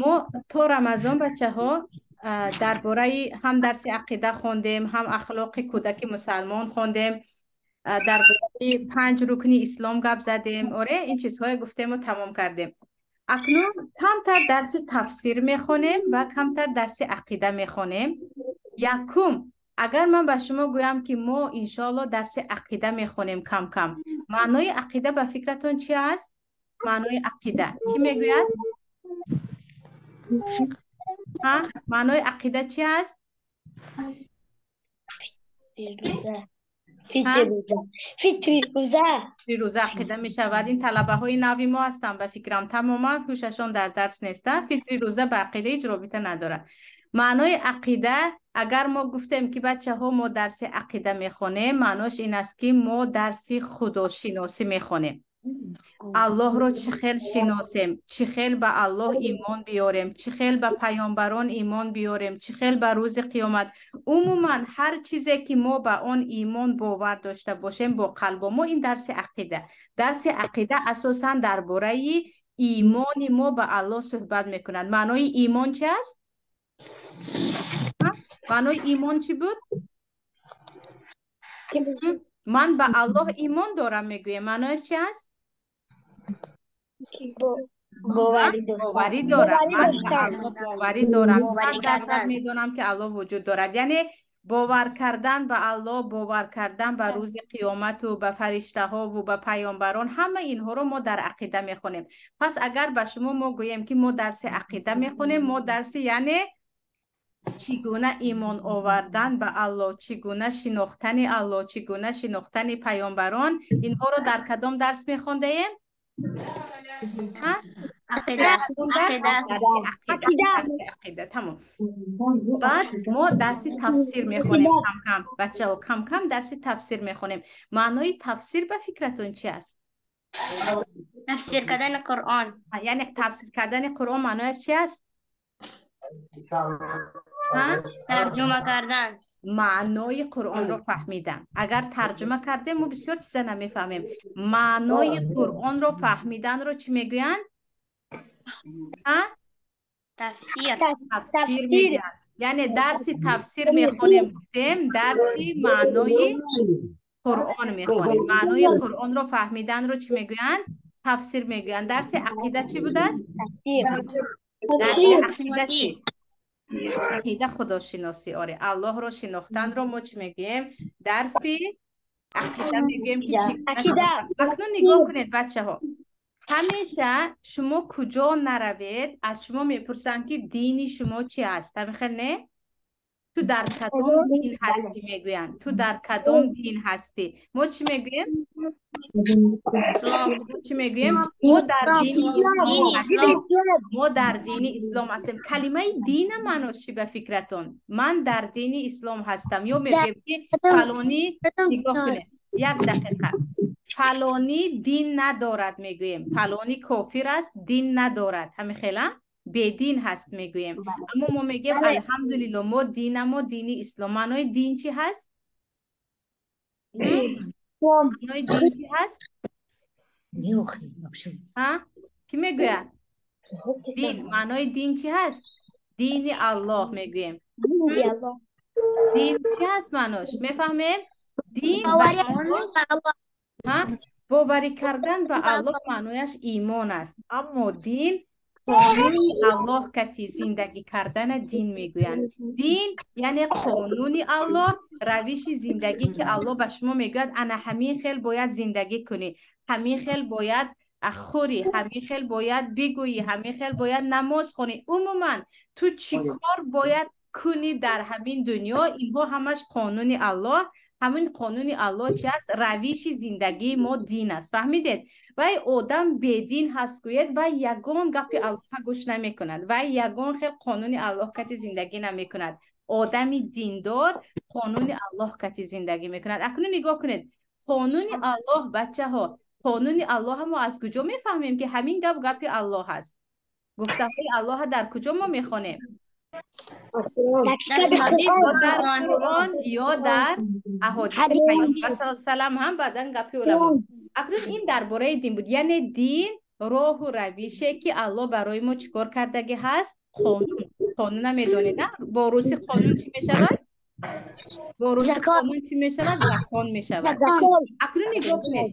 Мо то Рамазон, бачаҳо, дар бораи ҳам дарси ақида хондем, ҳам ахлоқи кӯдаки мусалмон хондем, дар бораи панҷ рукни ислом гап задем. Оре, ин чизҳое гуфтему тамом кардем. Акнун камтар дарси тафсир мехонем ва камтар дарси ақида мехонем. Якум, агар ман ба шумо гӯям, ки мо иншоалло дарси ақида мехонем кам-кам, маънои ақида ба фикратон чи аст? Маънои ақида кӣ мегӯяд? Ҳа, маънои ақида чи аст? Фитри рӯза. Фитри рӯза ақида мешавад. Ин талабаҳои нави мо ҳастанд, ба фикрам, тамоман ҳушашон дар дарс неста. Фитри рӯза ба ақида ҳеҷ робита надорад. Маънои ақида, агар мо гуфтем, ки бачаҳо, мо дарси ақида мехонем, маънош ин аст, ки мо дарси худошиносӣ мехонем. Аллоҳро чӣ хел шиносем, чӣ хел ба Аллоҳ имон биёрем, чӣ хел ба паёмбарон имон биёрем, чӣ хел ба рӯзи қиёмат. Умуман, ҳар чизе ки мо ба он имон бовар дошта бошем бо қалбо мо, ин дарси ақида. Дарси ақида асосан дар бораи имони мо ба Аллоҳ суҳбат мекунад. Маънои имон чи аст? Маънои имон чӣ буд? Ман ба Аллоҳ имон дорам мегӯем, маънояш чи аст? Боварӣ дорам. Ман ба Аллоҳ боварӣ дорам, 100% медонам, ки Аллоҳ вуҷуд дорад. Яъне бовар кардан ба Аллоҳ, бовар кардан ба рӯзи қиёмату ба фариштаҳову ба паёмбарон, ҳама инҳоро мо дар ақида мехонем. Пас агар ба шумо мо гӯем, ки мо дарси ақида мехонем, мо дарси, яъне чӣ гуна имон овардан ба Аллоҳ, чӣ гуна шинохтани Аллоҳ, чӣ гуна шинохтани паёмбарон, инҳоро дар кадом дарс мехондаем? Ақида, тамом. Баъд мо дарси тафсир мехонем камкам, бачаҳо, камкам дарси тафсир мехонем. Маънои тафсир ба фикратон чи аст? Тафсир кардани Қуръон. Яъне тафсир кардани Қуръон маънояш чи аст? Тарҷума кардан. Маънои Қуръонро фаҳмидан. Агар тарҷума кардем, мо бисёр чиза намефаҳмем. Маънои Қуръонро фаҳмиданро чӣ мегӯянд? Тафсир. Тафсир мегӯянд. Яъне дарси тафсир мехонем гуфтем, дарси маънои Қуръон мехонем. Маънои Қуръонро фаҳмиданро чӣ мегӯянд? Тафсир мегӯянд. Дарси ақида чӣ будааст? Дарси ақида чӣ? Ақида худошиносӣ. Оре, Аллоҳро шинохтанро мо чӣ мегӯем? Дарси ақида мегӯем, ки чӣ. Акнун нигоҳ кунед, бачаҳо, ҳамеша шумо куҷо наравед, аз шумо мепурсанд, ки дини шумо чи аст. Ҳамин хел не? Ту дар кадом дин ҳастӣ мегӯянд. Ту дар кадом дин ҳастӣ? Мо чӣ мегӯем? Чӣ мегӯем? Мо дар дини ислом ҳастем. Мо дар дини ислом ҳастем. Калимаи дина маънош чӣ ба фикратон? Ман дар дини ислом ҳастам. Ё мегӯем, ки фалонӣ, нигоҳ кунед, як дақиқа, фалонӣ дин надорад мегӯем, фалонӣ кофир аст, дин надорад, ҳамин хела бедин ҳаст мегӯем. Аммо мо мегӯем, алҳамдулилло, мо динамо дини ислом. Маънои дин чӣ ҳаст? Маънои дин чӣ ҳаст? Кӣ мегӯяд? Дин, маънои дин чӣ ҳаст? Дини Аллоҳ мегӯем. Дин чӣ ҳаст маънош? Мефаҳмем? Дин боварӣ кардан ба Аллоҳ, маънояш имон аст. Аммо дин, қонуни Аллоҳ кати зиндагӣ кардана дин мегӯянд. Дин яъне қонуни Аллоҳ, равиши зиндагӣ, ки Аллоҳ ба шумо мегӯяд, ана ҳамин хел бояд зиндагӣ кунӣ, ҳамин хел бояд хӯрӣ, ҳамин хел бояд бигӯӣ, ҳамин хел бояд намоз хонӣ. Умуман, ту чӣ кор бояд кунӣ дар ҳамин дунё, инҳо ҳамаш қонуни Аллоҳ. Ҳамин қонуни Аллоҳ чи аст? Равиши зиндагии мо дин аст. Фаҳмидед? Вай одам бедин ҳаст гӯед, вай ягон гапи Аллоҳа гӯш намекунад, вай ягон хел қонуни Аллоҳ кати зиндагӣ намекунад. Одами диндор қонуни Аллоҳ кати зиндагӣ мекунад. Акнун нигоҳ кунед, қонуни Аллоҳ, бачаҳо, қонуни Аллоҳа мо аз куҷо мефаҳмем, ки ҳамин гап гапи Аллоҳ аст? Гуфтаҳои Аллоҳа дар куҷо мо мехонем? Дар Қуръон ё дар аҳодиси Пайғамбар салам, ҳам баъдан гапи уламо. Акнун ин дар бораи дин буд. Яъне дин Роҳу равише ки Аллоҳ барои мо чӣ кор кардагӣ ҳаст? Қонун. Қонуна медонед, на? Бо русӣ қонун чӣ мешавад? Бо русӣ қонун чӣ мешавад? Закон мешавад. Акнун нигоҳ кунед,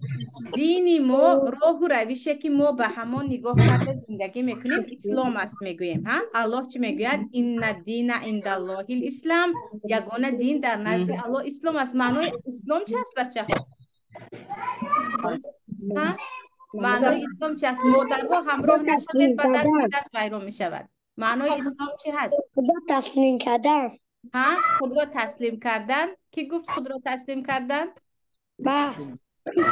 дини мо, роҳу равише ки мо ба ҳамон нигоҳ карда зиндагӣ мекунем, ислом аст мегӯем. Ҳа, Аллоҳ чӣ мегӯяд? Инна дина индаллоҳил ислам. Ягона дин дар назди Аллоҳ ислом аст. Маънои ислом чи аст, бачаҳо? Ҳа, маънои ислом чи аст? Модарҳо, ҳамроҳ нашавед ба дарс, ки дарс вайрон мешавад. Маънои ислом чи ҳаст? Худо таслим кардан. Ҳа, худро таслим кардан. Кӣ гуфт худро таслим кардан? Ба.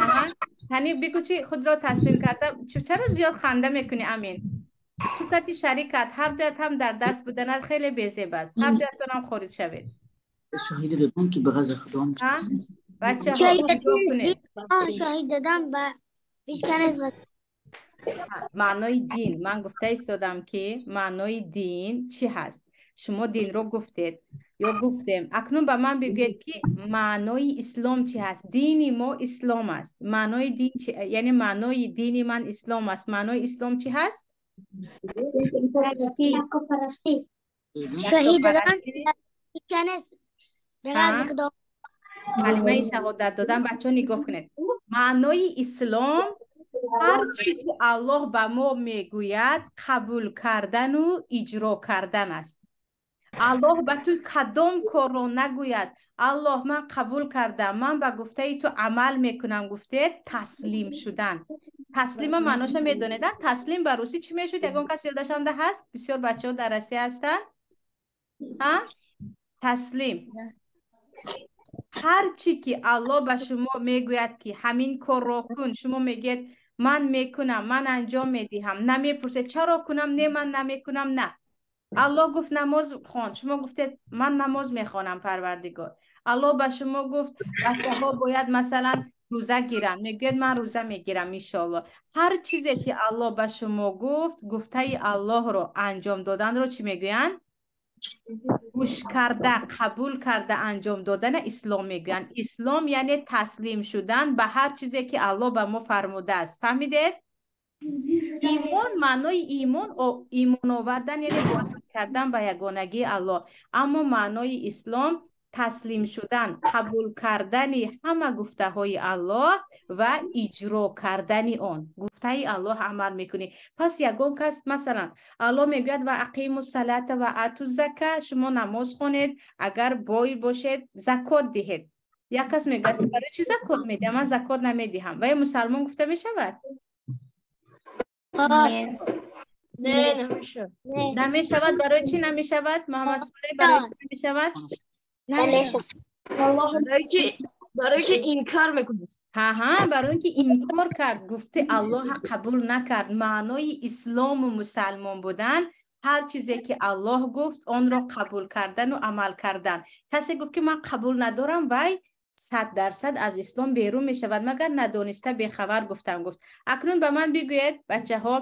Аҳа, ҳани бигӯ, чи худро таслим кардан? Чаро зиёд ханда мекунӣ, Амин? Ту кати шарикат ҳар дуят ҳам дар дарс буданат хеле безеб аст. Ҳар дуятонам хориҷ шавед. Шоҳиди додам ки ба ғайри Худо Ҳа, бачаҳо, нигоҳ кунед. Шоҳид додам ба ҳеҷ кас. Маънои дин, ман гуфта истодам ки маънои дин чӣ ҳаст. Шумо динро гуфтед ё гуфтем. Акнун ба ман бигӯед ки маънои ислом чӣ ҳаст. Дини мо ислом аст. Маънои дин чи? Яъне маънои дини ман ислом аст. Маънои ислом чӣ ҳаст? Яктопарастӣ. Шоҳид додан ҳеҷ кас ба ғайри Худо. Калимаи шаҳодат додан. Бачаҳо, нигоҳ кунед, маънои ислом ҳар чӣ ки Аллоҳ ба мо мегӯяд, қабул кардану иҷро кардан аст. Аллоҳ ба ту кадом корро нагӯяд, Аллоҳ, ман қабул кардам, ман ба гуфтаи ту амал мекунам гуфтед, таслим шудан. Таслима маъноша медонед? Таслим ба русӣ чӣ мешуд? Ягон кас ёдашанда ҳаст? Бисёр бачаҳо дар Россия ҳастанд. Таслим, ҳар чӣ ки Аллоҳ ба шумо мегӯяд ки ҳамин корро кун, шумо мегӯед: ман мекунам, ман анҷом медиҳам. Намепурсед: чаро кунам? Не, ман намекунам, на. Аллоҳ гуфт: намоз хон, шумо гуфтед: ман намоз мехонам, Парвардигор. Аллоҳ ба шумо гуфт: бачаҳо бояд, масалан, рӯза гиранд, мегӯяд: ман рӯза мегирам, иншоалло. Ҳар чизе ки Аллоҳ ба шумо гуфт, гуфтаи Аллоҳро анҷом доданро чӣ мегӯянд? Гӯш карда, қабул карда анҷом додана ислом мегӯянд. Ислом яъне таслим шудан ба ҳар чизе ки Аллоҳ ба мо фармудааст. Фаҳмидед? Имон, маънои имон имон овардан, яъне бовар кардан ба ягонагии Аллоҳ. Аммо маънои ислом таслим шудан, қабул кардани ҳама гуфтаҳои Аллоҳ ва иҷро кардани он. Гуфтаи Аллоҳ амал мекунӣ. Пас ягон кас, масалан, Аллоҳ мегӯяд: ва ақиму салата ва ату зака, шумо намоз хонед, агар бой бошед, закот диҳед. Як кас мегӯяд: барои чӣ закот медиҳам? Ман закот намедиҳам. Вай мусалмон гуфта мешавад? Не, намешавад. Намешавад. Барои чӣ намешавад, Муҳаммад Солеҳ? Барои чӣ намешавад? Барои ки инкор мекунад. Ҳаҳа, барои ин ки инкор кард, гуфти Аллоҳа қабул накард. Маънои ислому мусалмон будан ҳар чизе ки Аллоҳ гуфт, онро қабул кардану амал кардан. Касе гуфт ки ман қабул надорам, вай 100% аз ислом берун мешавад, магар надониста, бехабар гуфтам гуфт. Акнун ба ман бигӯед, бачаҳо,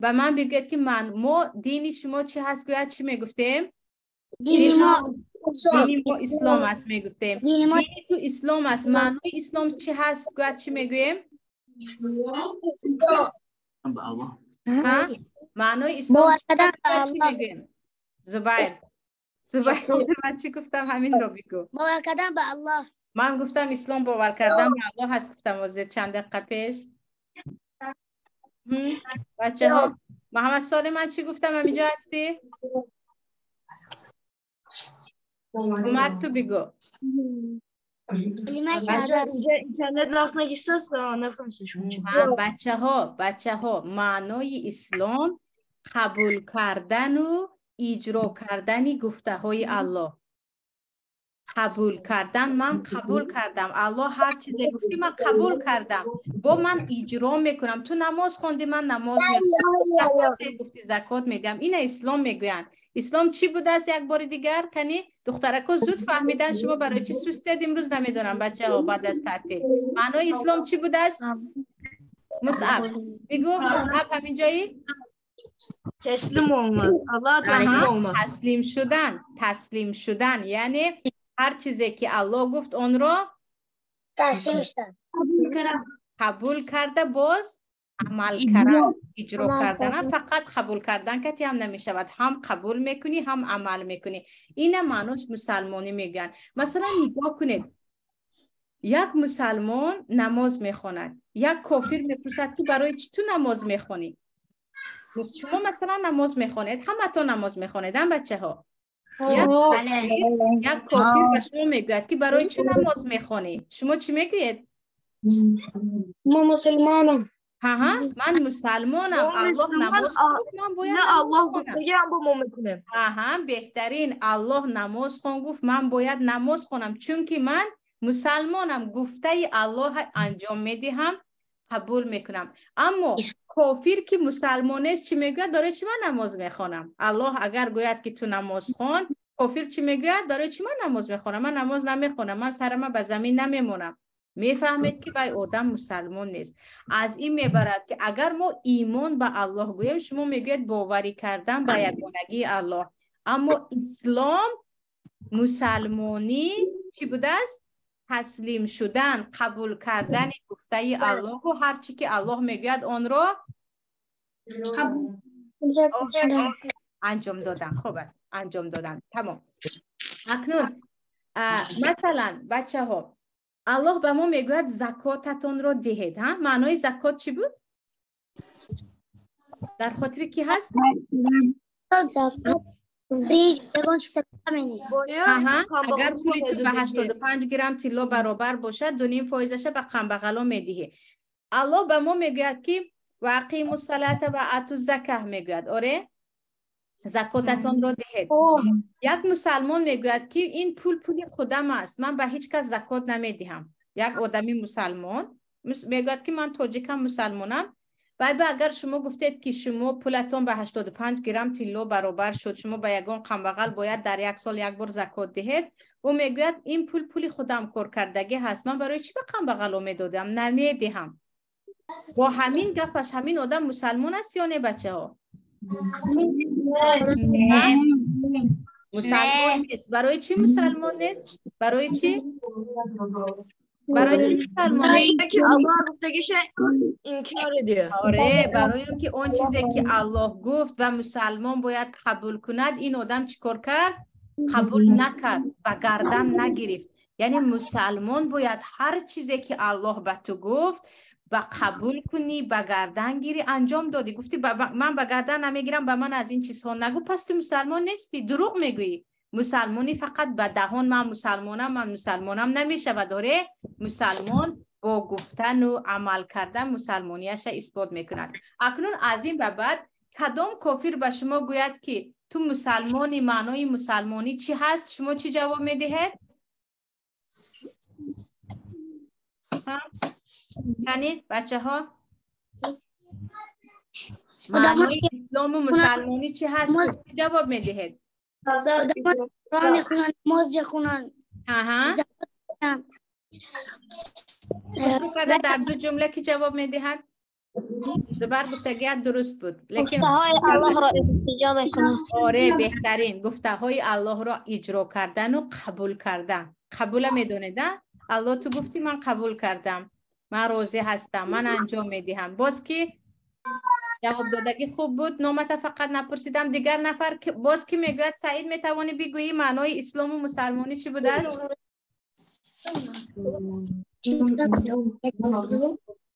ба ман бигӯед ки ман мо дини шумо чӣ ҳаст гӯяд, чӣ мегуфтем? Дини мо Дини мо ислом аст мегуфтем. Дини мо Дини ту ислом аст, маънои ислом чӣ ҳаст гӯяд, чӣ мегӯем? Ба Аллоҳ. Ҳа, маънои ислом Бовар чӣ кардан ҳаст ба гӯяд, чӣ Аллоҳ. мегӯем? Зубайр, Зубайр, ман чӣ гуфтам, ҳаминро бигӯ. Бовар кардан ба Аллоҳ. Ман гуфтам ислом бовар кардан ба Аллоҳ ҳаст, гуфтам ҳозир чанд дақиқа пеш. Бачаҳо, Муҳаммад Солеҳ, ман чӣ гуфтам? Ҳаминҷо ҳастӣ? Умар, ту бигӯ. Калимаи шаҳодат. Инҷа интернет ласт нагистааст, нафаҳмиста шумо чӣ. Ҳа, бачаҳо, бачаҳо, маънои ислом қабул кардану иҷро кардани гуфтаҳои Аллоҳ. Қабул кардан, ман қабул кардам. Аллоҳ ҳар чизе гуфтӣ, ман қабул кардам. Бо ман иҷро мекунам. Ту намоз хондӣ, ман намоз мехонам. Закот гуфтӣ, закот медиҳам. Ина ислом мегӯянд. Ислом чӣ будааст, як бори дигар? Кани, духтарако зуд фаҳмидан, шумо барои чӣ сустед имрӯз, намедонам, бачаҳо, баъд аз таътил. Маънои ислом чӣ будааст? Мусъаб, бигӯ, Мусъаб, ҳаминҷоӣ? Таслим олма. Аллоҳ таслим олма. Таслим шудан, таслим шудан, яъне ҳар чизе ки Аллоҳ гуфт, онро Таслим шудан. қабул карда, боз Амал кардан, иҷро кардан. Фақат қабул кардан кати ҳам намешавад. Ҳам қабул мекунӣ, ҳам амал мекунӣ. Ина маънош мусалмонӣ мегӯянд. Масалан, нигоҳ кунед. Як мусалмон намоз мехонад. Як кофир мепурсад, ки барои чӣ ту намоз мехонӣ? Шумо масалан намоз мехонед, ҳаматон намоз мехонед, ҳам бачаҳо? Як кофир ба шумо мегӯяд, ки барои чӣ намоз мехонӣ? Шумо чӣ мегӯед? Ман мусулмонам. Ҳа, ман мусалмонам. Аллоҳ намоз хон гуфт, ман бояд Не, намоз Аллоҳ хонам. Гуфтагиам бо мо мекунем. Аҳа, беҳтарин. Аллоҳ намоз хон гуфт, ман бояд намоз хонам, чунки ман мусалмонам. Гуфтаи Аллоҳ анҷом медиҳам, қабул мекунам. Аммо кофир ки мусалмон нест, чӣ мегӯяд? Барои чӣ ман намоз мехонам? Аллоҳ агар гӯяд, ки ту намоз хон, кофир чӣ мегӯяд? Барои чӣ ман намоз мехонам? Ман намоз намехонам, ман сарама ба замин намемонам. Мефаҳмед, ки вай одам мусалмон нест. Аз ин мебарад, ки агар мо имон ба Аллоҳ гӯем, шумо мегӯед боварӣ кардан ба ягонагии Аллоҳ. Аммо ислом, мусалмонӣ чӣ будааст? Таслим шудан, қабул кардани гуфтаи Аллоҳу ҳар чӣ ки Аллоҳ мегӯяд, онро анҷом додан. Хуб аст, анҷом додан. Тамом. Акнун масалан, бачаҳо, Аллоҳ ба мо мегӯяд, закотатонро диҳед. Ҳа, маънои закот чӣ буд? Дар хотири ки ҳаст? Бояд Агар пули ту ба камбағалҳо 85 грамм тилло баробар бошад, 2,5 фоизаша ба камбағало медиҳӣ. Аллоҳ ба мо мегӯяд, ки ва ақиму салата ва ату закаҳ мегӯяд. Оре, закотатонро диҳед. Як мусалмон мегӯяд, ки ин пул пули худам аст, ман ба ҳеҷ кас закот намедиҳам. Як одами мусалмон мегӯяд, ки ман тоҷикам, мусалмонам. Вай ба агар шумо гуфтед, ки шумо пулатон ба 85 грамм тилло баробар шуд, шумо ба ягон камбағал бояд дар як сол як бор закот диҳед, ӯ мегӯяд, ин пул пули худам коркардагӣ ҳаст, ман барои чӣ ба камбағало медодам? Намедиҳам. Бо ҳамин гапаш ҳамин одам мусалмон аст ё не, бачаҳо? Мусалмон нест. Барои чӣ мусалмон нест? Барои чӣ? Барои чӣ мусалмон нест? Ки Аллоҳ гуфтагиша инкор ediyor. Оре, барои он ки он чизе ки Аллоҳ гуфт ва мусалмон бояд қабул кунад, ин одам чӣ кор кард? Қабул накард, ба гардан нагирифт. Яъне мусалмон бояд ҳар чизе ки Аллоҳ ба ту гуфт, ба қабул кунӣ, ба гардан гирӣ, анҷом додӣ. Гуфтӣ, ман ба гардан намегирам, ба ман аз ин чизҳо нагӯ, пас ту мусалмон нестӣ, дурӯғ мегӯӣ. Мусалмонӣ фақат ба даҳон ман мусалмонам, ман мусалмонам намешавад. Оре, мусалмон бо гуфтану амал кардан мусалмонияша исбот мекунад. Акнун аз ин ба баъд кадом кофир ба шумо гӯяд, ки ту мусалмони, маънои мусалмонӣ чӣ ҳаст, шумо чӣ ҷавоб медиҳед? Ҳа? Кани, бачаҳо, маънои ислому мусалмонӣ чӣ ҳаст? Чӣ ҷавоб медиҳед? Қуръон мехонанд, намоз мехонанд. Аҳа, хушрӯ карда дар ду ҷумла ки ҷавоб медиҳад? Зубар гуфтагият дуруст буд, лекин Гуфтаҳои Аллоҳро иҷро мекунанд. Оре, беҳтарин. Гуфтаҳои Аллоҳро иҷро кардану қабул кардан. Қабула медонед, а? Аллоҳ, ту гуфтӣ, ман қабул кардам, ман розӣ ҳастам, ман анҷом медиҳам. Боз ки ҷавоб додагӣ хуб буд, номата фақат напурсидам. Дигар нафар боз ки мегӯяд? Саид, метавонӣ бигӯӣ, маънои ислому мусалмонӣ чӣ будааст?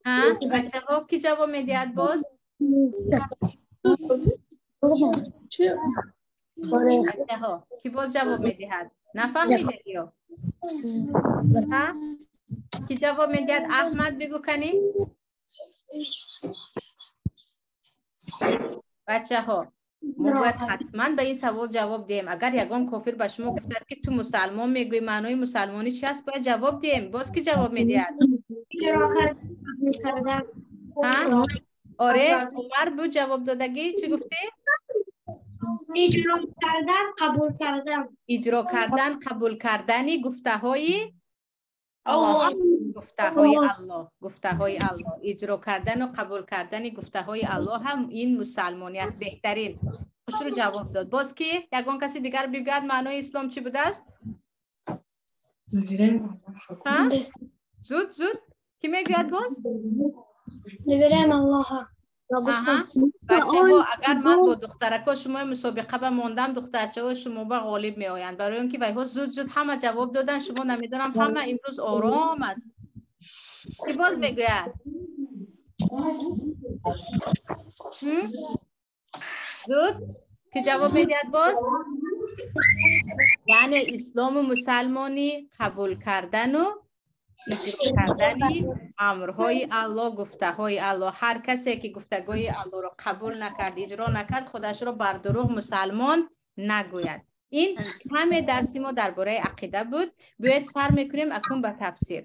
Ҳа, бачаҳо, ки ҷавоб медиҳад боз? Бачаҳо, ки боз ҷавоб медиҳад? Нафаҳмидед ё? Ҳа, ки ҷавоб медиҳад? Аҳмад, бигӯ кани. Бачаҳо, мо бояд ҳатман ба ин савол ҷавоб диҳем. Агар ягон кофир ба шумо гуфтад, ки ту мусалмон мегӯӣ, маънои мусалмонӣ чи аст, бояд ҷавоб диҳем. Боз ки ҷавоб медиҳад? Ҳа, оре, Умар буд ҷавоб додагӣ. Чӣ гуфтӣ? Иҷро кардан, қабул кардан. Иҷро кардан, қабул кардани гуфтаҳои гуфтаҳои Аллоҳ, гуфтаҳои Аллоҳ. Иҷро кардану қабул кардани гуфтаҳои Аллоҳ ҳам ин мусалмонӣ аст. Беҳтарин, хушрӯ ҷавоб дод. Боз ки ягон каси дигар бигӯяд, маънои ислом чӣ будааст? Ҳа, зуд, зуд, кӣ мегӯяд боз? Доверяем Аллаху. Аҳа. Бачаҳо, агар ман бо духтарако шумо мусобиқа ба мондам, духтарчаҳо шумо ба ғолиб меоянд, барои он ки вайҳо зуд зуд ҳама ҷавоб додан. Шумо намедонам, ҳама имрӯз ором аст. Ки боз мегӯяд? Ҳм? Зуд ки ҷавоб медиҳад боз? Яъне ислому мусалмонӣ қабул кардану иҷро кардани амрҳои Аллоҳ, гуфтаҳои Аллоҳ. Ҳар касе ки гуфтагои Аллоҳро қабул накард, иҷро накард, худашро бар дурӯғ мусалмон нагӯяд. Ин каме дарси мо дар бораи ақида буд. Биёед, сар мекунем акнун ба тафсир.